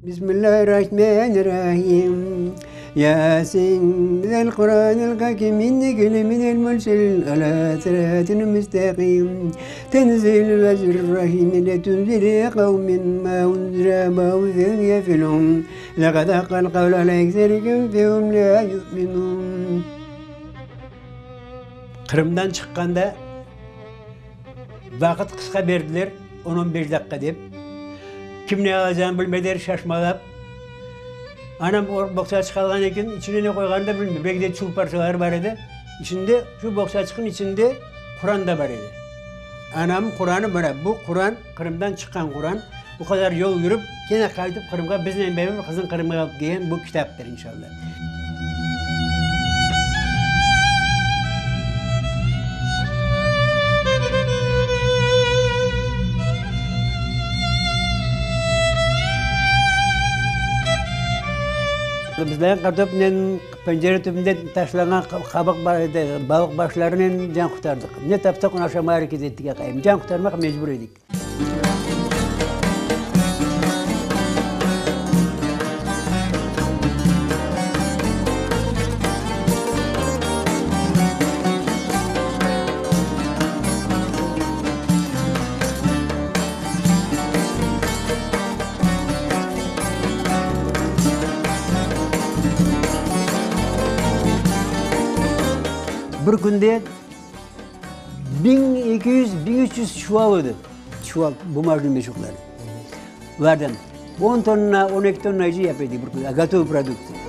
Bismillahirrahmanirrahim. Yasin vel Quranil hakim inneke leminel murselin ala sıratin müstakim. Tenzilul azizir rahim litunzire qavmin ma unzira abahum fehum gafilun. Lekad haqqal qavlu ala ekserihim fehum la yu'minun. Qırımdan çıqqanda vaqıt qısqa berdiler, on, on beş daqqa dep. Kim ne alacağını bilmediler, şaşmalap. Anam o boğçaçıq alğan eken, içine ne qoyğanını da bilmey. Belki de çul parçaları bar edi. İçinde, şu boğçaçıqnıñ içinde Quran da bar edi. Anamnıñ Quranı mına bu Quran, Qırımdan çıqqan Quran. Bu qadar yol yürip, kene qaytıp Qırımğa biznen beraber qızın Qırımğa alıp kelgen bu kitaptır, inşallah. Bizler qartopnen pencere tübünde taşlanğan qabıq bar edi, balıq başlarınen can qurtardıq. Ne tapsaq, onı aşamağa areket ettik, aqayım. Can qurtarmaq mecbur edik. Bir künde 1200, 1300 çuval edi. Çuval, bumajnıy meşoklar. Lardan 10 tonna, 12 tonna yap edik bir künde, gotovıy produktsiya.